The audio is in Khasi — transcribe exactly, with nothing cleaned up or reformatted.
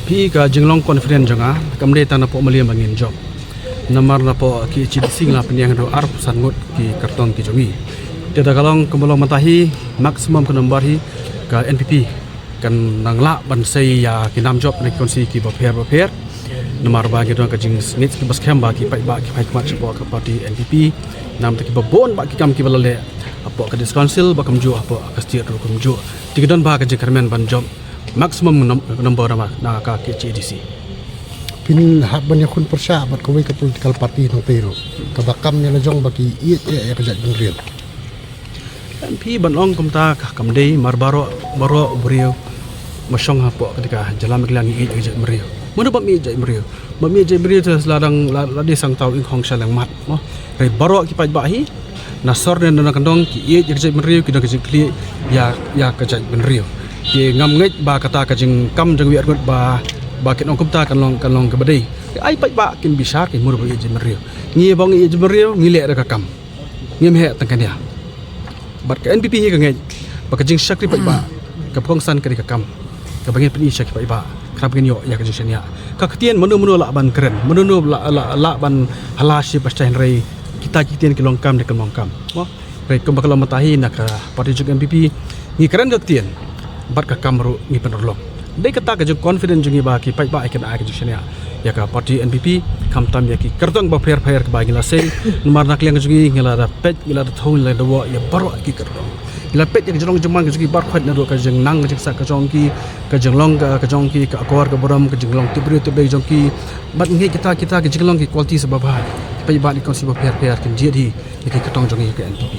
Phi, ka jinglong confident jong nga kam dei tang napoh Mylliem ba ngin jop. Namar napoh K H A D C ngi la pynïeng haduh arphew san ngut ki kyrtong ki jong ngi. Te da ka long kumba long mynta hi, maximum ka number hi ka N P P kan nang lah ban sei ïa ki nam jop na ki constituency kiba pher ba pher. Namar ba ngi don ka jingsngewsih kiba skhem ba ki paidbah ki paidbah shapoh ka party N P P. Namar kiba bun ba ki kam kiba la leh hapoh ka District Council ba kumjuh hapoh ka state ruh kumjuh. Te ki don ba ka jingkyrmen ban jop maximum num-, number na, na ka K H A D C. Phin hap ban ïakhun pyrshah bad kawei ka political party nangtei ruh kaba kam ïa la jong ba ki ïeit ïa ka jaitbynriew. Phi, ban ong kumta ka kam dei, namar baroh baroh u briew ba shong hapoh ka jylla Meghalaya ngi ïeit ïa ka jaitbynriew. Mano bym ïeit jaitbynriew? Bym ïeit jaitbynriew te la dang la, la dei sangta u ingkhong sha lyndet mo. Hynrei baroh ki paidbah hi na sor ne na kyndong ki ïeit ïa ka jaitbynriew, ki don ka jingkyrkhu ïa, ïa ka jaitbynriew. Te ngam ngeit ba kata ka jingkam jong u arngut ba, ba kin ong kumta kan long, kan long kaba dei. Ai paidbah kin bishar, kin mut ba ïeit jaitbynriew. Ngi ba ngi ïeit jaitbynriew ngi leh da ka kam. Ngim heh tang kane. Bad ka N P P hi ka ngeit ba ka jingshakri paidbah kaba kongsan ka dei ka kam kaba ngin pyni sha ki paidbah, khnang ba ngin ïoh ïa ka jingshaniah. Ka ktien mano mano lah ban kren, mano mano lah, lah, lah ban hala shi ba shai, hynrei kita ki ktien ki long kam, dei ka long kam mo. Hynrei kumba ka long mynta hi na ka party jong N P P ngi kren ka ktien bad ka kam ruh ngi pynurlong. Dei kata ka jing confident jong ngi ba ki paidbah kin ai ka jingshaniah ïa ka party N P P, khamtam ïa ki kyrtong ba pher pher kaba ngi la sei. Namar na ka liang jong ngi ngi la da peit, ngi la da thoh, ngi la da wad ïa baroh ki kyrtong. Ngi la peit ïa ka jinglong jingman ka jong ki baroh, naduh ka jingnang ka jingsah ka jong ki, ka jinglong ka, ka jong ki, ka akor ka burom, ka jinglong tip briew tip Blei jong ki. Bad ngi kita, kita ka jinglong ki quality sa ba bha. Ki paidbah na ki constituency ba pher pher kin jied hi ïa ki kyrtong jong ngi ka N P P.